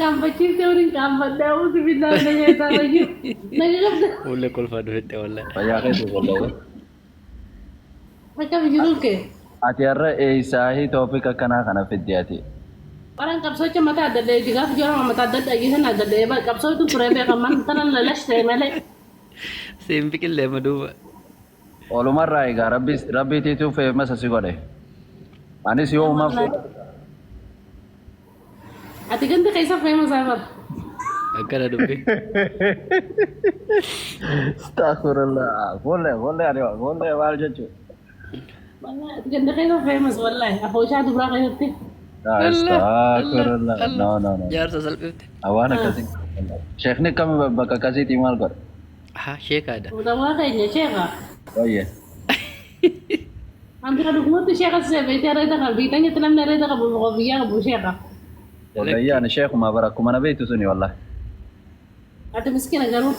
qaanfachiiste waliin qaanfadhe a'uuzu billaahi na shaytaan rajiim. Naga qabda. Fuullee kolfaa dhufette wallahi. Fayyaa keetii wallahi. Akkam jiruun kee? Ati har'a eessaahii topic akkanaa kana fidde ati? Baran qabsoocha mataa adda adda eegi gaafa jorama mataa adda adda eegi sana adda adda qabsootu ture beekaman tana lalash ta'e malee. Siin biqillee amma duuba. Olumarraa egaa rabbi rabbiitiitu famous si godhe. Anis yoo uumaaf Ati ganda keessa famous haa bar. Akkana dubbi. Astaghfirullah. Fuullee fuullee ani fuullee maal jechuudha? Wallahi ati ganda keessa famous wallahi afooshaa dubraa keessatti. Astaghfirullah. No no no. Jaarsa salphifte. Waan akkasii. Sheekni kam bakka akkasiitii maal godha? Haa sheekaadha. Muxawaa keenya sheeka. Wayye. An dura dhugumatti sheeka si beektee areeda qabu biitanyatti namni areeda qabu biyyaa qabu sheeka. Wallahi ani sheekuma bara akkuma na beektu suni wallahi. Ati miskiina garuu.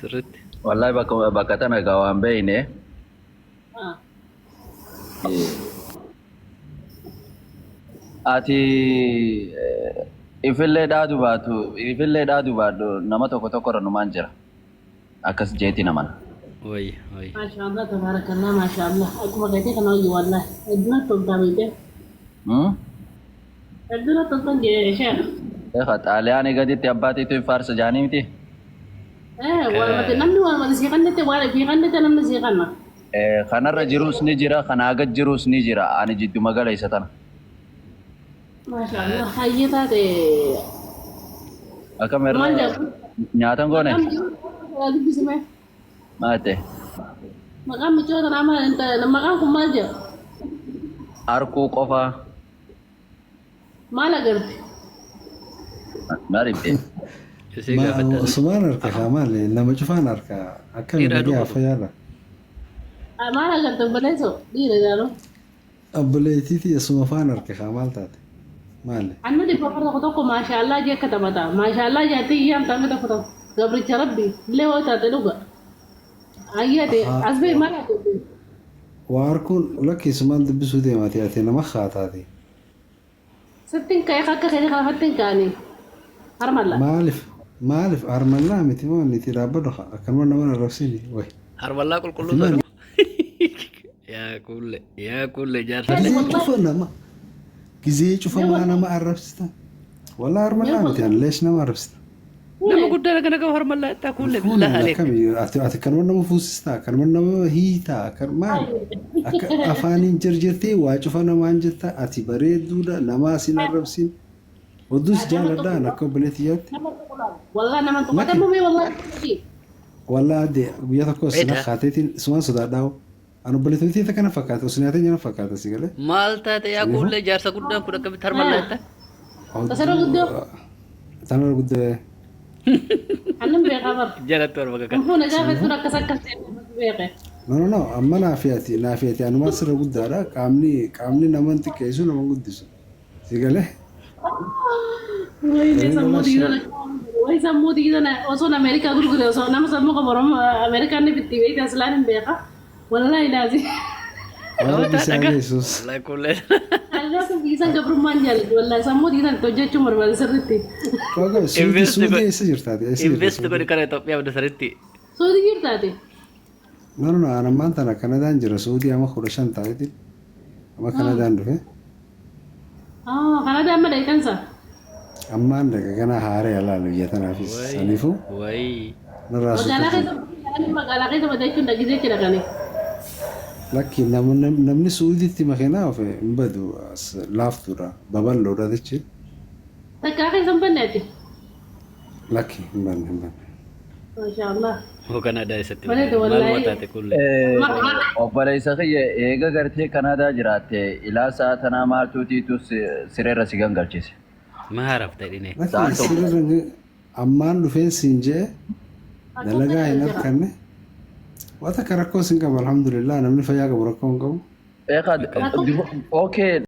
Sirritti. Wallahi bakka bakka tana egaa waan beekne. Ati ifillee dhaadu baatu ifillee dhaadu baadhu nama tokko tokko irra numaan jira. Akkas jeetii namana. Wayya wayya. Maashaallah tabaarakallah maashaallah akkuma keetii kana wayyu wallahi hedduu natti toltaa beekte. Hedduu natti toltan jee sheekh. Sheekha xaaliyaanii gaditti abbaatiitu hin faarsa jaanii miti. Eh waanumatti namni waanumatti sii kannette waan ifii kannette namni sii kanna. Kanarra jirus ni jira kanaa gad jirus ni jira ani jidduma gala isa tana. Maashaallah hayyee taate. Akkam irra Maal jedhu? nyaatan goone Maqaan michoo dubbisime. maate Maqaan michoo tanaa maal maqaan kun maal jedhu? Arkuu qofaa. Maal agarte? Maal ibte? Isii gaafadha. Osumaan harka kaa maali nama cufaan harka akkami Dhiira nagaa duuba. fayyaadha. Maal agarte obboleessoo? Dhiira jaaloo. Obboleettiitii asuma faan harka kaa maal taate maali? Anna dhibba afur tokko tokko maashaallaa jee akka taphata. Maashaallaa jaatee iyyaan taame tokko tokko. Gabricha rabbi illee hoo taate dhuga. Ayyaate as bee maal agarte? Waa harkuun lakki isumaan dubbisuu deemaati ati nama kaa taate. Sittin ka'ee akka keetii kana fattin ka'anii. Harmalla. Maalif maalif harmallaa miti moo niti dhaabbadhu kaa akkanuma nama hin arrabsini way. Harmallaa qulqulluu Ati maali? ta'u. Yaa kulle yaa kulle jaarsa. Gizee cufa nama gizee cufa maa nama arrabsita? Walaa harmallaa miti ani leesh nama arrabsita. Nama guddaa kana qabu harmallaa ittaa kulle Fuula billaa aleek. akkami ati ati kanuma nama fuusistaa kanuma nama hiitaa kan maal akka afaaniin jarjartee waa cufa namaan jetta ati bareedduudha namaa sin arrabsin odduus jaaladha an akka obboleetti yaatti. Wallah nama tuqate Lakki. mumii wallahi. Wallaa adde guyyaa tokko sina Edaa. kaateetiin sumaan sodaadhaa an obboleettii kana fakkaata osoo nyaatee nyana fakkaata si galee. Maal taate yaa kulle jaarsa guddaan kun akkamitti harmallaa ittaa? Tasarra guddoo. Tanarra guddoo. Annan beekaa bar. Jalatti warra bakka kana. Fuuna gaafa sun akkas akkas ta'e beeke. No no no amma naafiyaati naafiyaati anumaa sirra guddaadha qaamni qaamni nama hin xiqqeessu nama hin guddisu si galee. Wayne sammuu diidana way sammuu diidana osoo Ameerikaa gurgure osoo nama sammuu qabu Oromoo Ameerikaan ni bitti beekte aslaan hin beeka. Wallahi laazim. Waan rabbi si haa geessus. Wallahi kulle. Algaa kun biisan gabrummaan jaalladhu wallahi sammuu diidan itti hojjechuun barbaada sirriitti. Qoqo suuti Invest suuti godhi. eessa jirtaati eessa jirta Invest godhi suuti? kara Itoophiyaa bada sanitti. Suuti jirtaati. No no no an ammaan tana Kanadaan jira suutii amma 15 ta'eeti amma Kanadaan dhufe. Ah, Kanada amma dheekansa. Ammaan dhaqa ganaa haaree alaalu biyya tanaafis saniifuu Wayi. narraa Magaalaa suuta. keessa magaalaa keessa bada jechuun dhagisee jira kani. Lakki namni Suudiitti makiinaa ofe hin badu as laaftuudha babal'oodha jechi. Takkaa keessa hin banne ati. Lakki hin banne hin banne. Maashaallah. Hoo Kanaadaa eessatti Bareeda maal wallaahi. taate kulle. Obboleessa kiyya eega gartee Kanaadaa jiraatte ilaa sa'a tanaa maaltuutiitu sireerra si gangalchise. Maaraaf ta'e Lakki Sa'aan tokko. sirriirra ammaan dhufeen siin jee dalagaa hin harkanne waan takka rakkoo sin qabu alhamdulillah namni fayyaa qabu rakkoo hin qabu. Eegaa okay.